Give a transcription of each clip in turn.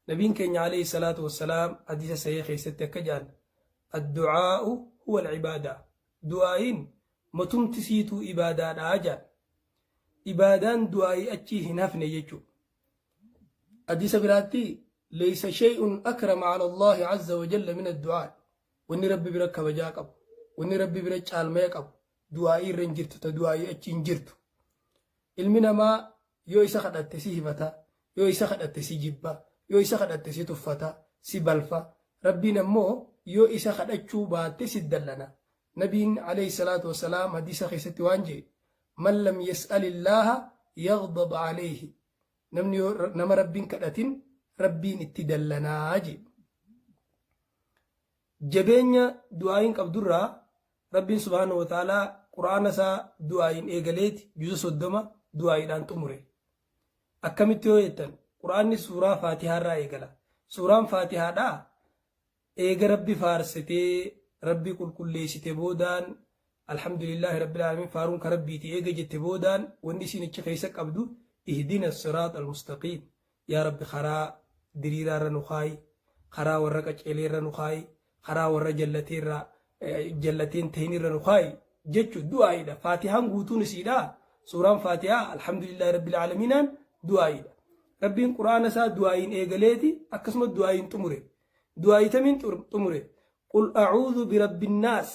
Nabiin keenya alayhi salaatu wassalaam hadiisa sahih keessatti akka jedhan, addu'aa'u huwa al-ibaada. Du'aa'iin matumti siituu ibaadaadha jedhan. Ibaadaan du'aa'ii achii hin hafne jechuudha. Hadiisa biraatti, laysa shay'un akrama ala Allahi azza wa jalla min addu'aa. Wanni Rabbi bira kabajaa qabu, wanni Rabbi bira caalmaya qabu du'aa'ii irra hin jirtu, ta du'aa'ii achi hin jirtu. Ilmi namaa yoo isa kadhatte si hifata, yoo isa kadhatte si jibba, yoo isa kadhatte si tuffata, si balfa. Rabbiin ammoo yoo isa kadhachuu baatte si dallana. Nabiin alayhi salaatu wassalaam hadiisa keessatti waan jedhe, man lam yas'alillaaha yaghdab alayhi. Namni yoo nama Rabbiin kadhatin Rabbiin itti dallanaa jedhe. Jabeenya du'aa'iin qabdurraa Rabbiin subhaanahu wa ta'aalaa Qur'aana isaa du'aa'iin eegaleeti juza 30 du'aa'iidhaan xumure. Akkamitti yoo jettan, Qur'aanni suuraa Faatihaa irraa eegala. Suuraan Faatihaadhaa eega Rabbi faarsitee Rabbi qulqulleessite boodaan, Alhamdulillaahi Rabbil Aalamiin, faaruun ka Rabbiiti eega jette boodaan, wanni isiin achi keessa qabdu ihdina siraat al-mustaqiim, yaa Rabbi karaa diriiraa irra nu kaayi, karaa warra qaceelee irra nu kaayi, karaa warra jallatee irraa jallateen tahin irra nu kaayi jechu du'aa'iidha. Faatihaan guutuun isiidha. Suuraan Faatihaa Alhamdulillaahi Rabbil Aalamiinaan du'aa'iidha. Rabbiin Qur'aana isaa du'aa'iin eegaleeti akkasuma du'aa'iin xumure. Du'aa'ii tamiin xumure? Qul a'uudhu birabbinnaas,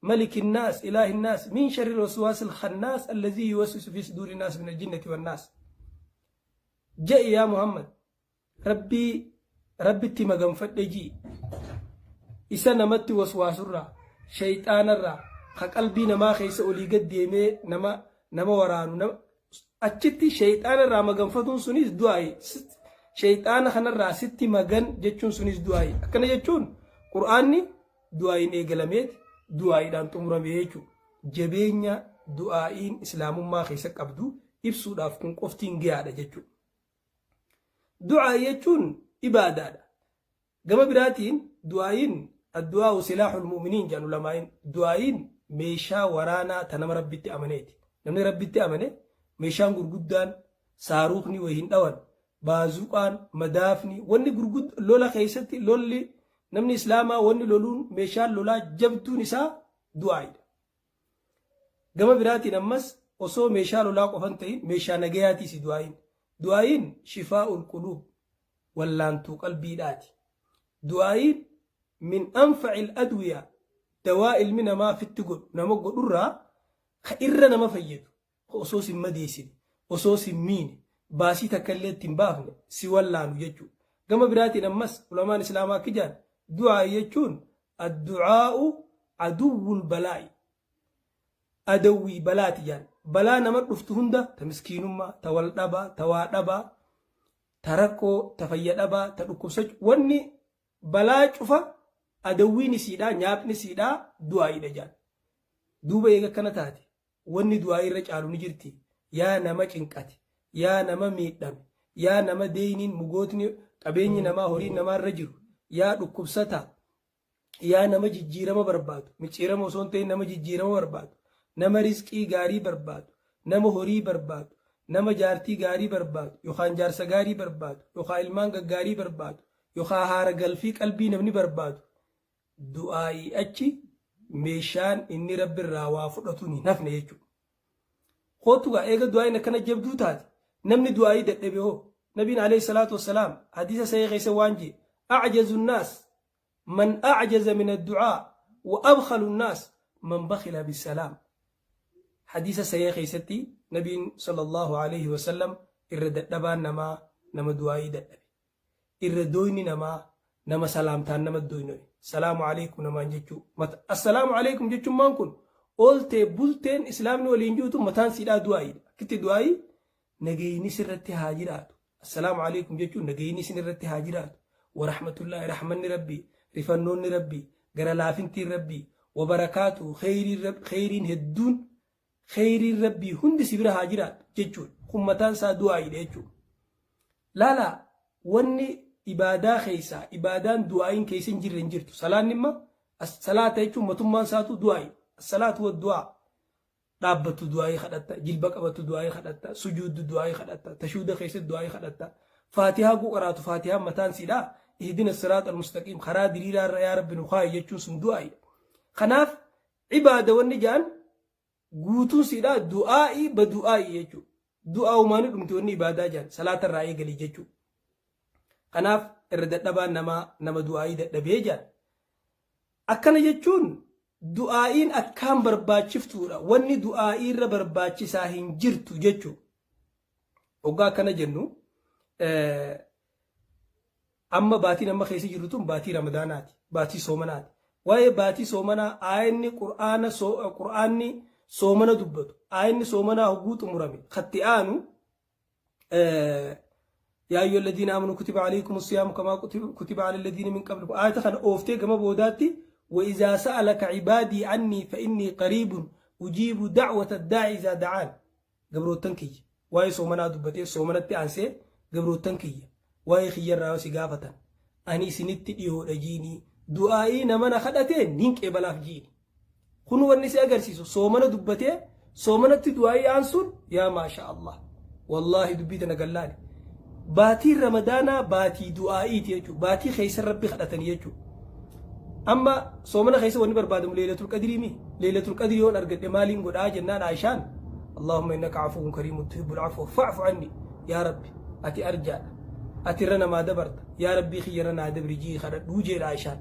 malikin naas, ilaahin naas, min sharri waswaasil khannaas, allazii yuwaswisu fi suduuri naas, min aljinnati wannaas. Je'i yaa Muhammad, Rabbii Rabbitti maganfadhe ji'i. Isa namatti waswaasurraa, shayxaanarraa, ka qalbii namaa keessa olii gad deemee nama waraanu, nama achitti shayxaanarraa maganfatuun sunis du'aayi. Shayxaana kanarraa sitti magan jechuun sunis du'aayi. Akkana jechuun Qur'aanni du'aayiin eegalameet du'aayiidhaan xumurame jechuudha. Jabeenya du'aayiin islaamummaa keessa qabdu ibsuudhaaf kun qoftiin gahaadha jechuudha. Du'aayii jechuun ibaadaadha. Gama biraatiin du'aayiin, addu'aa'u silaahul mu'miniin jedhan ulamaa'iin. Du'aayiin meeshaa waraanaa ta nama Rabbitti amaneeti. Namni Rabbitti amane meeshaan gurguddaan saaruukni wayi hin dhawan, baazuqaan, madaafni, wanni gurgud lola keessatti lolli namni islaamaa wanni loluun meeshaan lolaa jabduun isaa du'aayiidha. Gama biraatiin ammas osoo meeshaa lolaa qofa hin ta'in meeshaa nagayaatiisi du'aayiin. Du'aayiin shifaa'ul quluub, wallaantuu qalbiidhaati. Du'aayiin min anfa'il adwiyaa, dawaa ilmi namaa fitti godhu nama godhurraa ka irra nama fayyadu, ka osoo sin madeessine, osoo sin miine, baasii takka illee itti hin baafne si wallaanu jechuudha. Gama biraatiin ammas ulamaan islaamaa akka jedhan, du'aayii jechuun addu'aa'u aduwwul balaa'i, adawwii balaati jedhan. Balaa nama dhuftu hunda, ta miskiinummaa, ta wal dhabaa, ta waa dhabaa, ta rakkoo, ta fayya dhabaa, ta dhukkubsachuu, wanni balaa cufa adawwiin isiidhaa, nyaapni isiidhaa du'aa'iidha jedhan. Duuba eega akkana taate, wanni du'aa'ii irra caalu ni jirti? Yaa nama cinqate, yaa nama miidhame, yaa nama deeyniin mugootni qabeenyi namaa horiin namaa irra jiru, yaa dhukkubsataa, yaa nama jijjiirama barbaadu, micciirama osoo hin ta'in nama jijjiirama barbaadu, nama rizqii gaarii barbaadu, nama horii barbaadu, nama jaartii gaarii barbaadu yookaan jaarsa gaarii barbaadu yookaan ilmaan gaggaarii barbaadu yookaan haara galfii qalbii namni barbaadu, du'aa'ii achi meeshaan inni Rabbi irraa waa fudhatuun hin hafne jechuudha. Kootu gaa, eega du'aa'iin akkana jabduu taate, namni du'aa'ii dadhabe hoo? Nabiin alayhi salaatu wassalaam hadiisa sahih keessa waan jee, a'jazu nnaas man a'jaza min addu'aa wa abkhalu nnaas man bakhila bissalaam. Hadiisa sahih keessatti Nabiin sallallahu alayhi wasallam, irra dadhabaan namaa nama du'aa'ii dadhabe. Irra dooyni namaa nama salaamtaan nama dooynoye. Salaamu alaikum namaan jechuu. Assalaamu alaikum jechummaan kun ooltee bulteen islaamni waliin jirutu mataan siidhaa du'aayiidha. Akkitti du'aayii nagayni sirratti haa jiraatu. Assalaamu alaikum jechuun nagayni isin irratti haa jiraatu. Warahmatullaahi, rahmanni Rabbii, rifannoonni Rabbii, gara laafintiin Rabbii, wabarakaatu, kheyriin hedduun, kheyriin Rabbii hundi si bira haa jiraatu jechuudha. Kun mataan isaa du'aayiidha jechuudha. Laalaa, wanni ibaadaa keessaa ibaadaan du'aayiin keessa hin jirre hin jirtu. Salaanni imma salaata jechuun matummaan isaatu du'aayi. Salaatu wa du'aa. Dhaabbattu du'aayii kadhatta, jilba qabattu du'aayii kadhatta, sujuuddu du'aayii kadhatta, tashuuda keessatti du'aayii kadhatta. Faatihaa hogguu qaraatu faatihaan mataan siidhaa ihdina siraaxa almustaqiim, karaa diriiraa irra yaa Rabbi nu kaa'i jechuun sun du'aa'iidha. Kanaaf ibaada wanni ja'an guutuun siidhaa du'aa'ii ba du'aa'ii jechuudha. Du'aa'umaani dhumti wanni ibaadaa ja'an salaata irraa eegalii jechuudha. Kanaaf irra dadhabaan namaa nama du'aa'ii dadhabee ja'an. Akkana jechuun du'aa'iin akkaan barbaachiftuudha. Wanni du'aa'ii irra barbaachisaa hin jirtu jechuudha. Hoggaa akkana jennu, amma baatiin amma keessa jirru tun baatii Ramadaanaati. Baatii soomanaati. Waa'ee baatii soomanaa aayanni qur'aana qur'aanni soomana dubbatu, aayanni soomanaa hogguu xumurame katti aanu, yaa ayyuha alladhiina aamanu kutiba alaykum siyaamu kamaa kutiba ala alladhiina min qablikum, aayata kana ooftee gama boodaatti, wa izaa sa'alaka cibaadii annii fa innii qariibun ujiibu da'wata daa'i izaa da'aan. Gabroottan kiyya, waa'ee soomanaa dubbatee soomanatti aansee, gabroottan kiyya waa'ee kiyyarraa yoo si gaafatan, ani isinitti dhiyoodha jiinii, du'aa'ii nama na kadhatee nin qeebalaaf jiini. Kun wanni si agarsiisu, soomana dubbatee soomanatti du'aa'ii aansuun, yaa maasha Allah, wallaahi dubbii tana gallaani. Baatiin Ramadaanaa baatii du'aa'iiti jechuudha. Baatii keessa Rabbi kadhatanii jechuudha. Amma soomana keessa wanni barbaadamu Leelatul Qadrii mi? Leelatul Qadrii yoon argadhe maaliin godhaa jennaan, Aishaan, Allahumma innaka afuwwun kariimun tuhibbul afwa fa'fu anni, yaa Rabbi ati arjaadha, ati irra namaa dabarta, yaa Rabbii kiyya irra naa dabri jii kadhadhuu jedha Aishaan.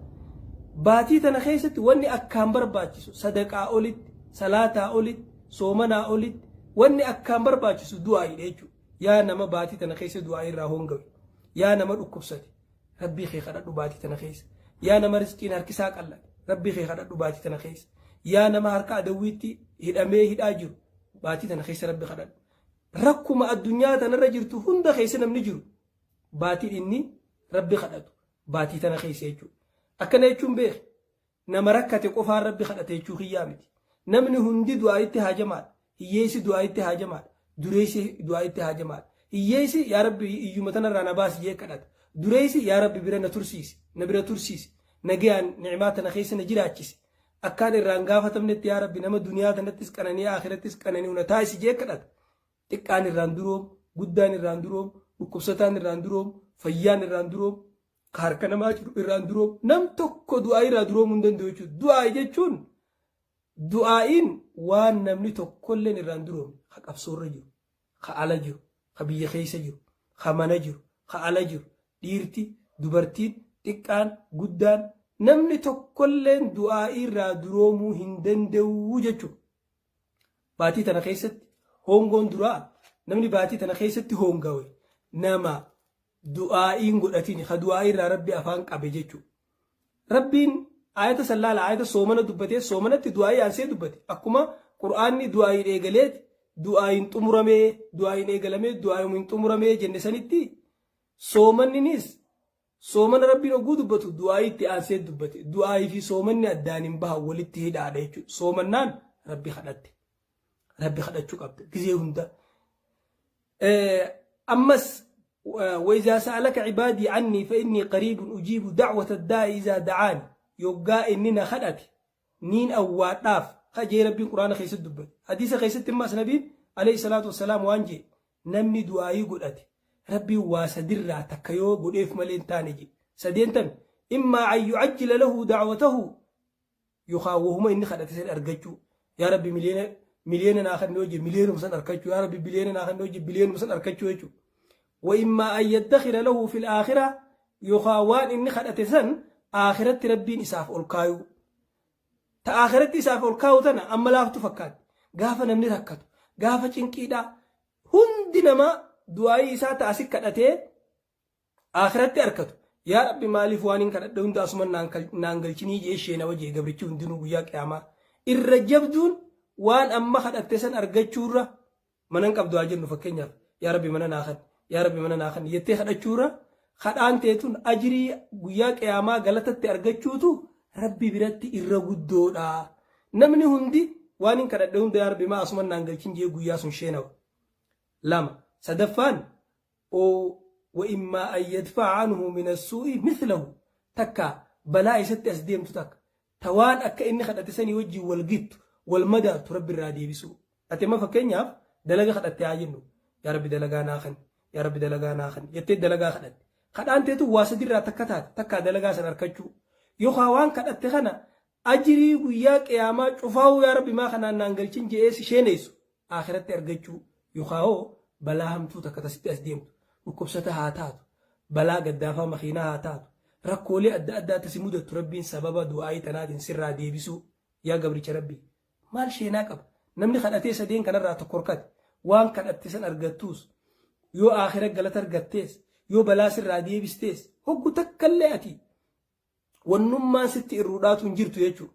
Baatii tana keessatti wanni akkaan barbaachisu, sadaqaa olitti, salaataa olitti, soomanaa olitti, wanni akkaan barbaachisu du'aa'iidha jechuudha. Yaa nama baatii tana keessa du'aa'ii irraa hongawe, yaa nama dhukkubsate, Rabbii kee kadhadhu baatii tana keessa. Yaa nama rizqiin harkisaa qallate, Rabbii kee kadhadhu baatii tana keessa. Yaa nama harka adawwiitti hidhamee hidhaa jiru, baatii tana keessa Rabbi kadhadhu. Rakkuma addunyaa tanarra jirtu hunda keessa namni jiru, baatiin inni Rabbi kadhatu baatii tana keessa jechuudha. Akkana jechuun beeki, nama rakkate qofaan Rabbi kadhate jechuu kiyyaa miti. Namni hundi du'aa'itti haajamaadha. Hiyyeessi du'aa'itti haajamaadha. Dureessi du'aa'itti haajamaadha. Hiyyeessi yaa Rabbi iyyuma tanarraa na baasi jee kadhata. Dureessi yaa Rabbi bira na tursiisi, na bira tursiisi, nagayaan ni'imaa tana keessa na jiraachisi. Akkaan irraan gaafatamnetti yaa Rabbi nama duniyaa tanattis qananii akhirattis qanani'u na taasisi jee kadhata. Xiqqaan irraan duroomu, guddaan irraan duroomu, dhukkubsataan irraan duroomu, fayyaan irraan duroomu, ka harka namaa jiru irraan duroomu, nam tokko du'aa irraa duroomuu hin danda'u jechuudha. Du'aa jechuun, du'aa'iin waan namni tokkolleen irraan duroomne, ka qabsoorra jiru, ka ala jiru, ka biyya keessa jiru, ka mana jiru, ka ala jiru, dhiirti, dubartiin, xiqqaan, guddaan, namni tokkolleen du'aa'ii irraa duroomuu hin danda'u jechuudha. Baatii tana keessatti hongoon duraa, namni baatii tana keessatti hongawe nama du'aa'iin godhatiin, ka du'aa'ii irraa Rabbi afaan qabe jechuudha. Rabbiin ayata san laala, ayata soomana dubbatee soomanatti du'aa'ii aansee dubbate. Akkuma Qur'aanni du'aa'iin eegaleet du'aa'iin xumuramee, du'aa'iin eegalamee du'aa'iin xumuramee jenne sanitti, soomanninis soomana Rabbiin oguu dubbatu du'aa'ii itti aansee dubbate. Du'aa'ii fi soomanni addaan hin bahan, walitti hidhaadha jechuudha. Soomannaan Rabbi kadhatte. Rabbi kadhachuu qabda gizee hunda. Ammas, وإذا سألك عبادي عني فإني قريب أجيب دعوة الداعي إذا دعاني، yoggaa inni na kadhate niin awwaadhaaf kajee Rabbiin Quraana keessatti dubbate. Hadiisa keessatti immas Nabiin alayhi salaatu wassalaam waan jee, namni du'aayii godhate Rabbiin waa sadirraa takka yoo godheef malee hin taane jee. Sadeen tami? Immaa an yucajjila lahu da'watahu, yookaan wahuma inni kadhate san argachuu. Yaa Rabbi miliyoona miliyoona naa kan hojii, miliyoonuma san argachuu. Yaa Rabbi biliyoona naa kan hojii, biliyoonuma san argachuu jechuudha. Wa immaa an yaddakhira lahu fil aakhira, yookaan waan inni kadhate san aakhiratti Rabbiin isaaf ol kaayuu. Ta aakhiratti isaaf ol kaayu tana amma laaftu fakkaatti. Gaafa namni rakkatu, gaafa cinqiidhaa, hundi namaa du'aayii isaa ta asi kadhatee akhiratti arkatu, yaa Rabbi maaliif waan hin kadhadhe hunda asuma naan galchinii jee sheenawa jee gabrichi hundinuu guyyaa qiyaamaa. Irra jabduun waan amma kadhatte san argachuurra, mana hin qabdu haa jennu fakkeenyaaf, yaa Rabbi mana naa kanni, yaa Rabbi mana naa kanni jettee kadhachuurra, kadhaan teetun ajrii guyyaa qiyaamaa galatatti argachuutu Rabbi biratti irra guddoodha. Namni hundi waan hin kadhadhe hunda yaa Rabbi maa asuma naan galchin jee guyyaa sun sheenawa. Lama sadaffaan, o wa immaa an yadfa'a anhu min assuu'i mithlahu, takka balaa isatti as deemtu takka ta waan akka inni kadhate sanii wajjin wal gittu, wal madaaltu, Rabbi irraa deebisuu. Ati amma fakkeenyaaf dalaga kadhatte haa jennu. Yaa Rabbi dalagaa naa kanni. Yaa Rabbi dalagaa naa kenni jettee dalagaa kadhatte. Kadhaan teetu waa sadirraa takka taate: takkaa dalagaa san argachuu, yookaan waan kadhatte kana ajirii guyyaa qiyaamaa cufaa'uu yaa Rabbi maa kanaan naan galchin je'ee si sheeneessu akhiratti argachuu, yookaan hoo balaa hamtuu takka tasitti as deemtu, dhukkubsata haa taatu, balaa gaddaafaa makiinaa haa taatu, rakkoolee adda addaa tasi mudattu Rabbiin sababa du'aayii tanaatiin sirraa deebisuu. Yaa gabricha Rabbii, maal sheenaa qaba namni kadhatee sadeen kanarraa tokko horkate? Waan kadhatte san argattuus, yoo aakhira galata argattees, yoo balaa sirraa deebistees, hoggu takkallee ati wannummaan sitti irruudhaatu hin jirtu jechuudha.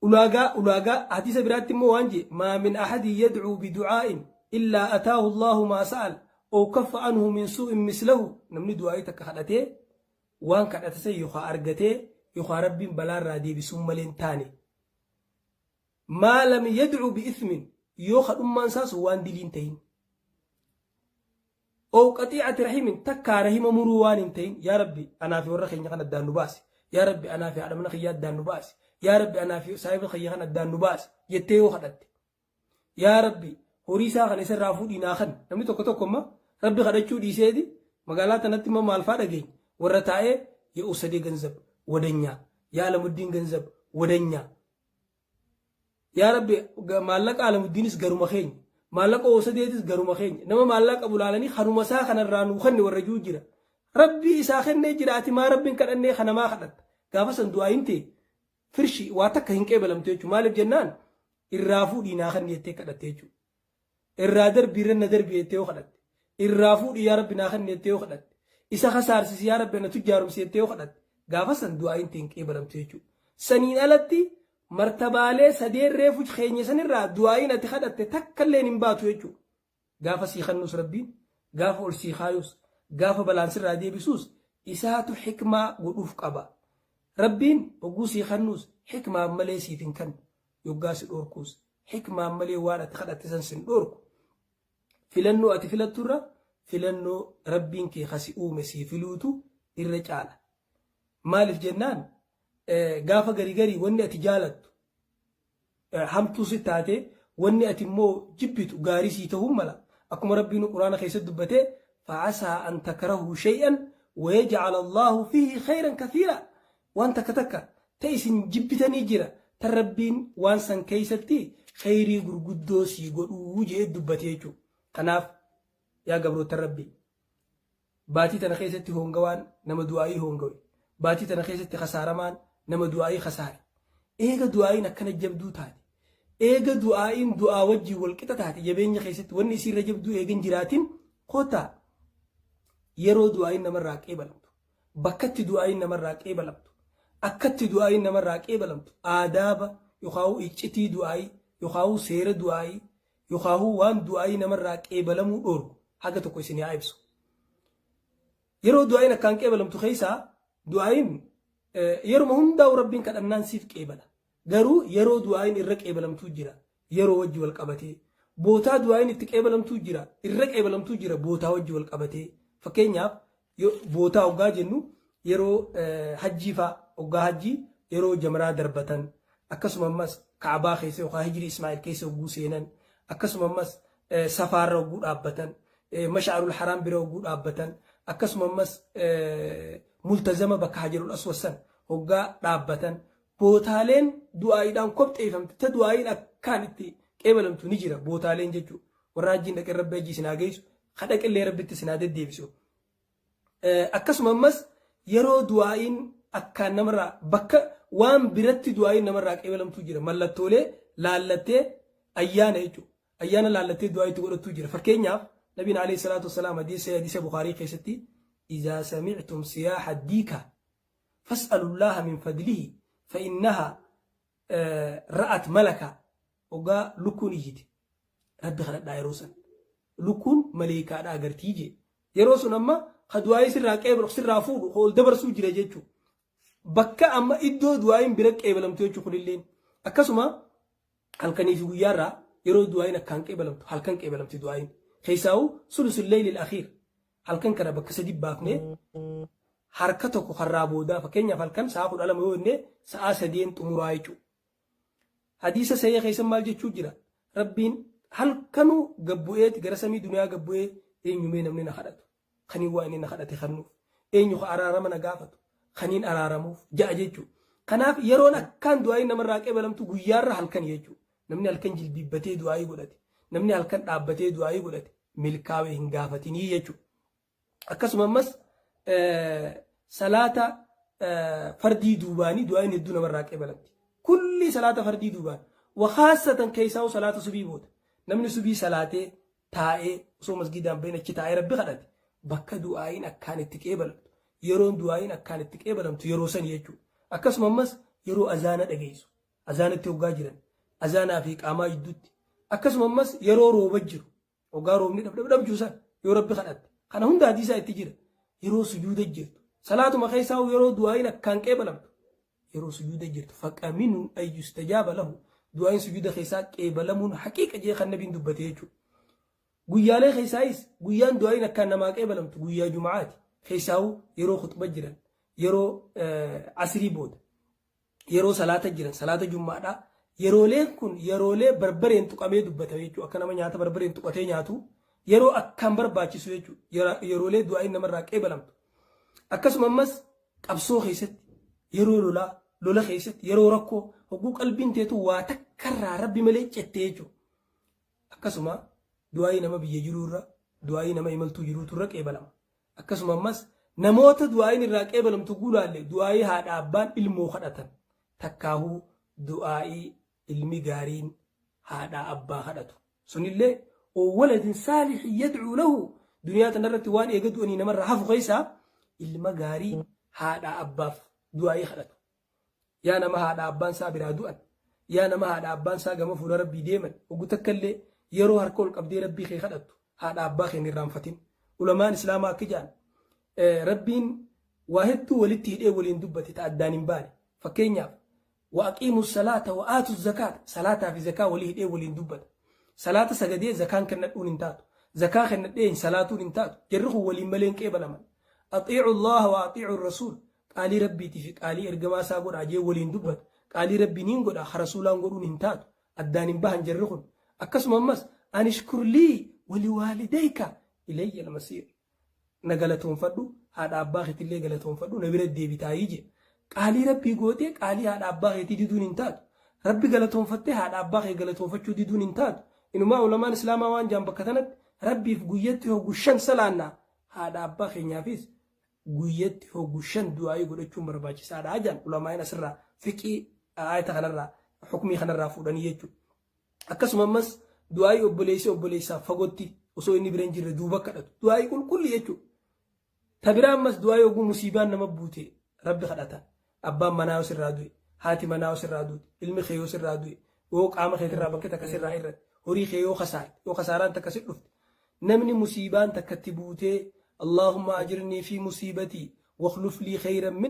Ulaagaa hadiisa biraatti immoo waan jee: ما من أحد يدعو بدعاء إلا أتاه الله ما سأل أو كف عنه من سوء مثله. Namni du'aa'ii takka kadhatee waan kadhate san yookaan argatee yookaan Rabbiin balaarraa deebisuun malee hin taane. ما لم يدع بإثم, yoo kadhummaan isaa sun waan diliin ta'in. أو قطيعة رحم, takkaa rahima muruu waan hin ta'in. Yaa Rabbi, anaa fi warra keenya kan addaan nu baasi. Yaa Rabbi, anaa fi haadha mana kiyyaa addaan nu baasi. Yaa Rabbi, anaa fi saahiba kiyya kan addaan nu baasi jettee yoo kadhatte. Yaa Rabbi, horii isaa kana isarraa fuudhii naa kan. Namni tokko tokko amma Rabbi kadhachuu dhiiseeti magaalaa tanatti immoo maal faa dhageenya? Warra taa'ee የኡሰዴ ገንዘብ ወደኛ, የአለሙዲን ገንዘብ ወደኛ, yaa Rabbi, maallaqa Alamuddiinis garuma keenya, maallaqa Oosadeetis garuma keenya. Nama maallaqa qabu laalanii kanuma isaa kanarraa nuu kenne warra jiru jira. Rabbii isaa kennee jira, ati maa Rabbiin kadhannee kanamaa kadhatta? Gaafa san du'aayin ta'e firshi waa takka hin qeebalamtu jechuudha. Maaliif jennaan, irraa fuudhii naa kenni jettee kadhatte jechuudha. Irraa darbii, irra na darbii jettee yoo kadhatte, irraa fuudhii yaa Rabbi naa kenni jettee yoo kadhatte, isa kasaarsiisi yaa Rabbi na tujjaarumsi jettee yoo kadhatte, gaafa san du'aayin ta'e hin qeebalamtu jechuudha. Saniin alatti martabaalee sadeen reefu keenya sanirraa du'aayin ati kadhatte takka illee hin baatu jechuudha. Gaafa sii kennus Rabbiin, gaafa ol sii kaayus, gaafa balaan sirraa deebisuus isaatu xikmaa godhuuf qaba. Rabbiin hogguu sii kennus xikmaan malee siif hin kennu. Yoggaa si dhorkuus xikmaan malee waan ati kadhatte san sin dhorku. Filannoo ati filatturra filannoo Rabbiin kee kasi uume sii filuutu irra caala. Maaliif jennaan, gaafa garii garii wanni ati jaalattu hamtuu si taate, wanni ati immoo jibbitu gaarii sii ta'uu mala. Akkuma Rabbiin Quraana keessatti dubbatee: فعسى أن تكرهوا شيئا ويجعل الله فيه خيرا كثيرا. Waan takka takka ta isin jibbitanii jira, tan Rabbiin waan san keessatti khayrii gurguddoo sii godhuu jee dubbate jechuudha. Kanaaf yaa gabroota Rabbii, baatii tana keessatti hongawaan nama du'aayii hongawe, baatii tana keessatti kasaaramaan nama du'aayii kasaare. Eega du'aayiin akkana jabduu taate, eega du'aayiin du'aa wajjin wal qixa taate, jabeenya keessatti wanni isiirra jabduu eegan jiraatin, kottaa yeroo du'aayiin namarraa qeebalamtu, bakkatti du'aayiin namarraa qeebalamtu, akkatti du'aayiin namarraa qeebalamtu, aadaaba yookaan iccitii du'aayii yookaan seera du'aayii yookaan waan du'aayii namarraa qeebalamuu dhoorgu haga tokko isin haa ibsu. Yeroo du'aayiin akkaan qeebalamtu keessaa, du'aayiin yeruma hundaa'u Rabbiin kadhannaan siif qeebala. Garuu yeroo du'aayiin irra qeebalamtuu jira. Yeroo wajji wal qabatee. Bootaa du'aayiin itti qeebalamtuu jira. Irra qeebalamtuu jira bootaa wajji wal qabatee. Fakkeenyaaf, bootaa hoggaa jennu yeroo hajjii fa'aa, hoggaa hajjii yeroo jamaraa darbatan, akkasuma ammas Kaabaa keessa yookaan Hijirii Ismaa'il keessa hogguu seenan, akkasuma ammas Safaarra hogguu dhaabbatan, Mash'arul Haraam bira hogguu dhaabbatan, akkasuma ammas Multazama bakka Hajarul Aswad san hoggaa dhaabbatan, bootaaleen du'aayiidhaan kopxeeffamte ta du'aayiin akkaan itti qeebalamtu ni jira bootaaleen jechuudha. Warra hajjiin dhaqee Rabbi hajjii isin haa geessu, kadhaqillee Rabbitti isin haa deddeebisu. Akkasuma ammas yeroo du'aayiin akkaan namarraa, bakka waan biratti du'aayiin namarraa qeebalamtuu jira. Mallattoolee laallattee ayyaana jechuudha. Ayyaana laallattee du'aa itti godhattuu jira. Fakkeenyaaf, Nabiin عليه الصلاة والسلام hadiisa Bukaarii keessatti: إذا سمعتم صياح الديكة فاسألوا الله من فضله فإنها رأت ملكا. Hoggaa lukkuun iyyite Rabbi kadhadhaa, yeroo san lukkuun maleekaadha agartii jee. Yeroo sun amma ka du'aayii sirraa qeebalu, sirraa fuudhu, ol dabarsuu jira jechuudha. Bakka amma iddoo du'aayiin bira qeebalamtu jechuudha kunilleen. Akkasuma halkanii fi guyyaarraa yeroo du'aayiin akkaan qeebalamtu, halkan qeebalamti du'aayiin. Keessaa'u ثلث الليل الأخير. Halkan kana bakka sadi baafnee, harka tokko karraa boodaa, fakkeenyaaf halkan sa'a 12 yoo jenne, sa'a sadeen xumuraa jechuudha. Hadiisa sayya keessa maal jechuu jira? Rabbiin Halkanuu gad bu'eeti gara samii duniyaa gad bu'ee eenyumee namni na kadhatu kaniin waa inni na kadhate kannuuf eenyu ka araarama na gaafatu kaniin araaramuuf ja'a jechuudha. Kanaaf yeroon akkaan du'aa'iin namarraa qeebalamtu guyyaarra halkan jechuudha. Namni halkan jilbiibbatee du'aa'ii godhate, namni halkan dhaabbatee du'aa'ii godhate milkaa'ee hin gaafatinii jechuudha. Akkasuma ammas salaata fardii duubaanii du'aa'iin hedduu namarraa qeebalamti. Kulli salaata fardii duubaan wakaassatan keessaa'u salaata subii booda namni subii salaatee taa'ee osoo masgiidaan bahin achi taa'ee rabbi kadhate bakka du'aa'iin akkaan itti qeebalamtu yeroon du'aa'iin akkaan itti qeebalamtu yeroo sani jechuudha. Akkasuma ammas yeroo azaana dhageessu azaanatti hoggaa jiran azaanaa fi qaamaa jidduutti akkasuma ammas yeroo rooba jiru hoggaa roobni dhabdhabdhab jiru san yoo rabbi kadhatte kana hunda hadiisaa itti jira yeroo sujuuda jirtu salaatuma keessaa yeroo du'aa'iin akkaan qeebalamtu yeroo sujuuda jirtu faqaminun an yustajaaba lahu du'aa'iin sujuuda keessaa qeebalamuun haqiiqa jee kan nabiin dubbate jechuudha. Guyyaalee keessaayis guyyaan du'aa'iin akkaan namaa qeebalamtu guyyaa jumacaati keessaa'u yeroo khuxba jiran yeroo asrii booda yeroo salaata jiran salaata jummaadhaa yerooleen kun yeroolee barbareen tuqamee dubbatame jechuudha akka nama nyaata barbareen tuqatee nyaatu yeroo akkaan barbaachisu jechuudha yeroolee du'aa'iin namarraa qeebalamtu akkasuma ammas qabsoo keessatti yeroo lolaa lola keessatti yeroo rakkoo hogguu qalbiin teetu waa takkarraa rabbi malee cette jechuudha akkasuma du'aa'ii nama biyya jiruurra du'aa'ii nama imaltuu jiruuturra qeebalama akkasuma ammas namoota du'aa'iin irraa qeebalamtu gulaalle du'aa'ii haadha abbaan ilmoo kadhatan takkaahuu du'aa'ii ilmi gaariin haadha abbaa kadhatu sunillee waladin saalixin yadcuu lahu duniyaa tanarratti waan eega du'anii namarraa hafu keessaa ilma gaarii haadha abbaaf du'aa'ii kadhatu. Yaa nama haadha abbaan isaa biraa du'an yaa nama haadha abbaan isaa gama fuula rabbii deeman oggu takka illee yeroo harka ol qabdee rabbii kee kadhattu haadha abbaa kee hin irraanfatin. Ulamaan islaamaa akka jedhan rabbiin waa hedduu walitti hidhee waliin dubbate ta addaan hin baane. Fakkeenyaaf wa aqiimu salaata wa aatu zakaata salaataa fi zakaa walii hidhee waliin dubbata. Salaata sagadee zakaan kennadhuun hin taatu. Zakaa kennadhee hin salaatuun hin taatu. Jarri kun waliin malee hin qeebalaman. Axiicu Allaha wa axiicu rasuul qaalii rabbiitii fi qaalii ergamaa isaa godhaa jee waliin dubbata. Qaalii rabbii niin godha ha rasuulaan godhuun hin taatu. Addaan hin bahan jarri kun. Akkasuma ammas anishkur lii waliwaalidayka ilayya almasiir. Na galatoonfadhu haadha abbaa keetillee galatoonfadhu na bira deebitaayii jee. Qaalii rabbii gootee qaalii haadha abbaa keetii diduun hin taatu. Rabbi galatoonfattee haadha abbaa kee galatoonfachuu diduun hin taatu. Inumaa ulamaan islaamaa waan jaan bakka tanatti rabbiif guyyatti hoggu 5 salaannaa haadha abbaa keenyaafis guyyatti hoggu 5 du'aayii godhachuun barbaachisaadha jaan ulamaa'in asirraa fiqii aayata kanarraa hukmii kanarraa fuudhanii jechuudha. Akkasuma ammas du'aayii obboleessi obboleessaaf fagootti osoo inni bira hin jirre duuba kadhatu du'aayii qulqulli jechuudha. Ta biraa ammas du'aayii oguu musiibaan nama buute rabbi kadhatan abbaan manaa yoo sirraa du'e haati manaa yoo sirraa duute ilmi kee yoo sirraa du'e yoo qaama keetirraa bakki takka sirraa irratti horii kee yoo kasaarte yoo kasaaraan takka si dhufte namni musiibaan takka itti buutee Allahumma ajirnii fi musiibatii wakhluf lii khayran min